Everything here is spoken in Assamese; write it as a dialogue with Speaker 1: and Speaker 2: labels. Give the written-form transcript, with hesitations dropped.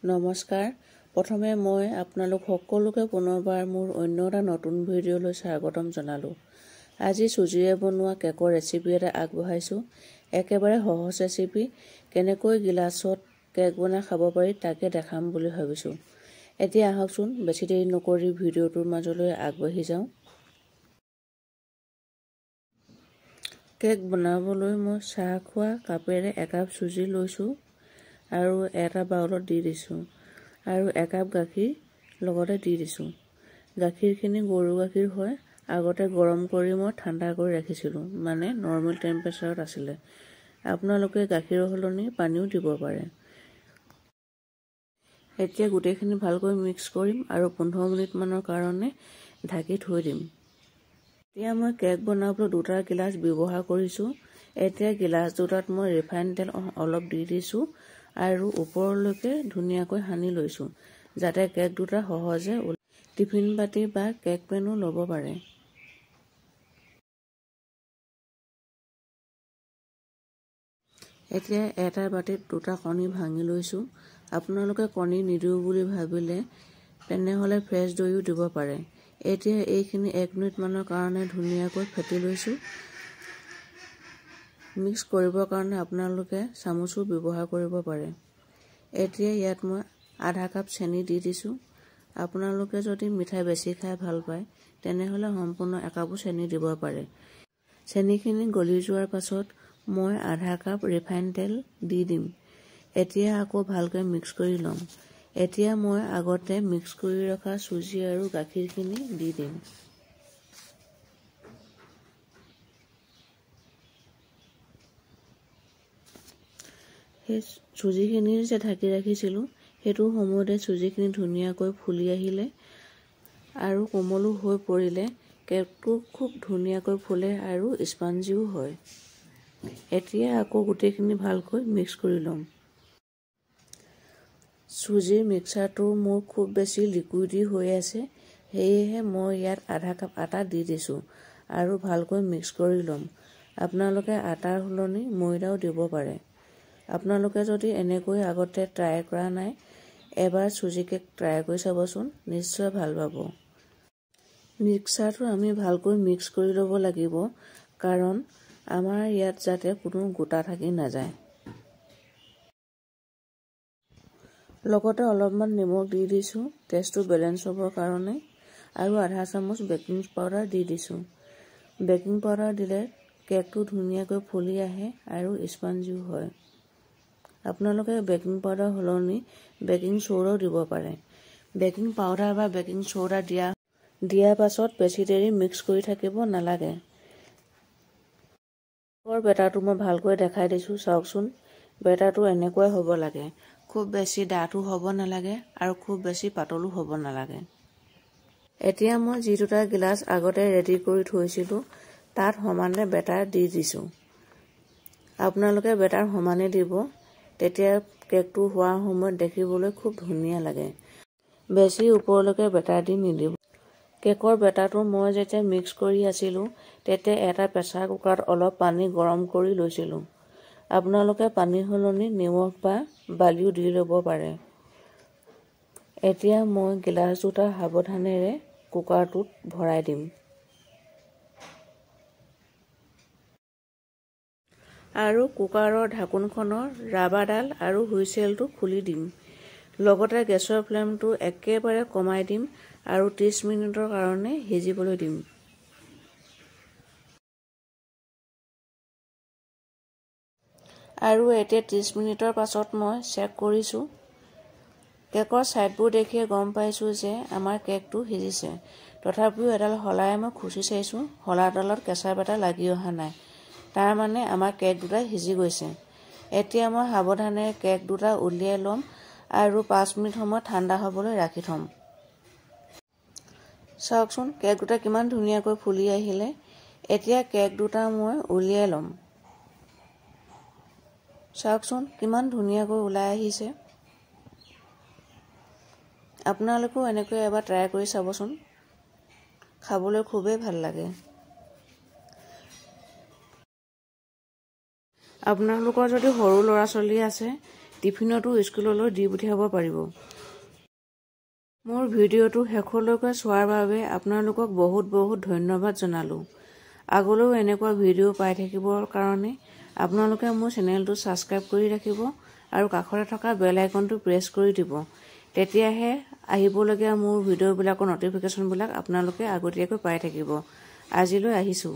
Speaker 1: নমস্কাৰ। প্ৰথমে মই আপোনালোক সকলোকে পুনৰবাৰ মোৰ অন্য এটা নতুন ভিডিঅ'লৈ স্বাগতম জনালোঁ। আজি চুজিৰে বনোৱা কেকৰ ৰেচিপি এটা আগবঢ়াইছোঁ। একেবাৰে সহজ ৰেচিপি, কেনেকৈ গিলাচত কেক বনাই খাব পাৰি তাকে দেখাম বুলি ভাবিছোঁ। এতিয়া আহকচোন বেছি দেৰি নকৰি ভিডিঅ'টোৰ মাজলৈ আগবাঢ়ি যাওঁ। কেক বনাবলৈ মই চাহ খোৱা কাপেৰে একাপ চুজি লৈছোঁ আৰু এটা বাউলত দি দিছোঁ আৰু একাপ গাখীৰ লগতে দি দিছোঁ। গাখীৰখিনি গৰু গাখীৰ হয়, আগতে গৰম কৰি মই ঠাণ্ডা কৰি ৰাখিছিলোঁ, মানে নৰ্মেল টেম্পাৰেচাৰত আছিলে। আপোনালোকে গাখীৰৰ সলনি পানীও দিব পাৰে। এতিয়া গোটেইখিনি ভালকৈ মিক্স কৰিম আৰু 15 মিনিটমানৰ কাৰণে ঢাকি থৈ দিম। এতিয়া মই কেক বনাবলৈ দুটা গিলাচ ব্যৱহাৰ কৰিছোঁ। এতিয়া গিলাচ দুটাত মই ৰিফাইন তেল অলপ দি দিছোঁ আৰু ওপৰলৈকে ধুনীয়াকৈ সানি লৈছোঁ, যাতে কেক দুটা সহজে টিফিন বাতি বা কেক পেনো ল'ব পাৰে। এতিয়া এটা বাতিত দুটা কণী ভাঙি লৈছোঁ। আপোনালোকে কণী নিদিওঁ বুলি ভাবিলে তেনেহ'লে ফ্ৰেছ দৈও দিব পাৰে। এতিয়া এইখিনি 1 মিনিটমানৰ কাৰণে ধুনীয়াকৈ ফেটি লৈছোঁ। মিক্স কৰিবৰ কাৰণে আপোনালোকে চামুচো ব্যৱহাৰ কৰিব পাৰে। এতিয়া ইয়াত মই আধা কাপ চেনি দি দিছোঁ। আপোনালোকে যদি মিঠাই বেছি খাই ভাল পায় তেনেহ'লে সম্পূৰ্ণ একাপো চেনি দিব পাৰে। চেনিখিনি গলি যোৱাৰ পাছত মই আধা কাপ ৰিফাইন তেল দি দিম। এতিয়া আকৌ ভালকৈ মিক্স কৰি ল'ম। এতিয়া মই আগতে মিক্স কৰি ৰখা চুজি আৰু গাখীৰখিনি দি দিম। সেই চুজিখিনি যে ঢাকি ৰাখিছিলোঁ সেইটো সময়তে চুজিখিনি ধুনীয়াকৈ ফুলি আহিলে আৰু কোমলো হৈ পৰিলে। কেকটো খুব ধুনীয়াকৈ ফুলে আৰু স্পঞ্জিও হয়। এতিয়া আকৌ গোটেইখিনি ভালকৈ মিক্স কৰি ল'ম। চুজিৰ মিক্সাৰটো মোৰ খুব বেছি লিকুইডি হৈ আছে, সেয়েহে মই ইয়াত আধা কাপ আটা দি দিছোঁ আৰু ভালকৈ মিক্স কৰি ল'ম। আপোনালোকে আটাৰ সলনি ময়দাও দিব পাৰে। আপোনালোকে যদি এনেকৈ আগতে ট্ৰাই কৰা নাই, এবাৰ চুজি কেক ট্ৰাই কৰি চাবচোন, নিশ্চয় ভাল পাব। মিক্সাৰটো আমি ভালকৈ মিক্স কৰি ল'ব লাগিব, কাৰণ আমাৰ ইয়াত যাতে কোনো গোটা থাকি নাযায়। লগতে অলপমান নিমখ দি দিছোঁ টেষ্টটো বেলেঞ্চ হ'বৰ কাৰণে, আৰু আধা চামুচ বেকিং পাউডাৰ দি দিছোঁ। বেকিং পাউডাৰ দিলে কেকটো ধুনীয়াকৈ ফুলি আহে আৰু স্পঞ্জিও হয়। আপোনালোকে বেকিং পাউডাৰ সলনি বেকিং চ'ডাও দিব পাৰে। বেকিং পাউডাৰ বা বেকিং চ'ডা দিয়াৰ পাছত বেছি দেৰি মিক্স কৰি থাকিব নালাগে। বেটাৰটো মই ভালকৈ দেখাই দিছোঁ, চাওকচোন। বেটাৰটো এনেকুৱাই হ'ব লাগে, খুব বেছি ডাঠো হ'ব নালাগে আৰু খুব বেছি পাতলো হ'ব নালাগে। এতিয়া মই যি দুটা গিলাচ আগতে ৰেডি কৰি থৈছিলোঁ তাত সমানে বেটাৰ দি দিছোঁ। আপোনালোকে বেটাৰ সমানে দিব, তেতিয়া কেকটো হোৱাৰ সময়ত দেখিবলৈ খুব ধুনীয়া লাগে। বেছি ওপৰলৈকে বেটাৰ দি নিদিব। কেকৰ বেটাৰটো মই যেতিয়া মিক্স কৰি আছিলোঁ তেতিয়া এটা প্ৰেছাৰ কুকাৰত অলপ পানী গৰম কৰি লৈছিলোঁ। আপোনালোকে পানী সলনি নিমখ বা বালিও দি ল'ব পাৰে। এতিয়া মই গিলাচ দুটা সাৱধানেৰে কুকাৰটোত ভৰাই দিম আৰু কুকাৰৰ ঢাকোনখনৰ ৰাবাৰডাল আৰু হুইচেলটো খুলি দিম। লগতে গেছৰ ফ্লেমটো একেবাৰে কমাই দিম আৰু 30 মিনিটৰ কাৰণে সিজিবলৈ দিম। আৰু এতিয়া 30 মিনিটৰ পাছত মই চেক কৰিছোঁ। কেকৰ ছাইডবোৰ দেখিয়ে গম পাইছোঁ যে আমাৰ কেকটো সিজিছে। তথাপিও এডাল শলাই মই খুচি চাইছোঁ, শলাডালত কেঁচা বেটা লাগি অহা নাই, তাৰ মানে আমাৰ কেক দুটা সিজি গৈছে। এতিয়া মই সাৱধানে কেক দুটা উলিয়াই ল'ম আৰু 5 মিনিট সময় ঠাণ্ডা হ'বলৈ ৰাখি থ'ম। চাওকচোন কেক দুটা কিমান ধুনীয়াকৈ ফুলি আহিলে। এতিয়া কেক দুটা মই উলিয়াই ল'ম। চাওকচোন কিমান ধুনীয়াকৈ ওলাই আহিছে। আপোনালোকেও এনেকৈ এবাৰ ট্ৰাই কৰি চাবচোন, খাবলৈ খুবেই ভাল লাগে। আপোনালোকৰ যদি সৰু ল'ৰা ছোৱালী আছে টিফিনতো স্কুললৈ দি পঠিয়াব পাৰিব। মোৰ ভিডিঅ'টো শেষলৈকে চোৱাৰ বাবে আপোনালোকক বহুত বহুত ধন্যবাদ জনালোঁ। আগলৈও এনেকুৱা ভিডিঅ' পাই থাকিবৰ কাৰণে আপোনালোকে মোৰ চেনেলটো ছাবস্ক্ৰাইব কৰি ৰাখিব আৰু কাষতে থকা বেল আইকনটো প্ৰেছ কৰি দিব। তেতিয়াহে আহিবলগীয়া মোৰ ভিডিঅ'বিলাকৰ ন'টিফিকেশ্যনবিলাক আপোনালোকে আগতীয়াকৈ পাই থাকিব। আজিলৈ আহিছোঁ।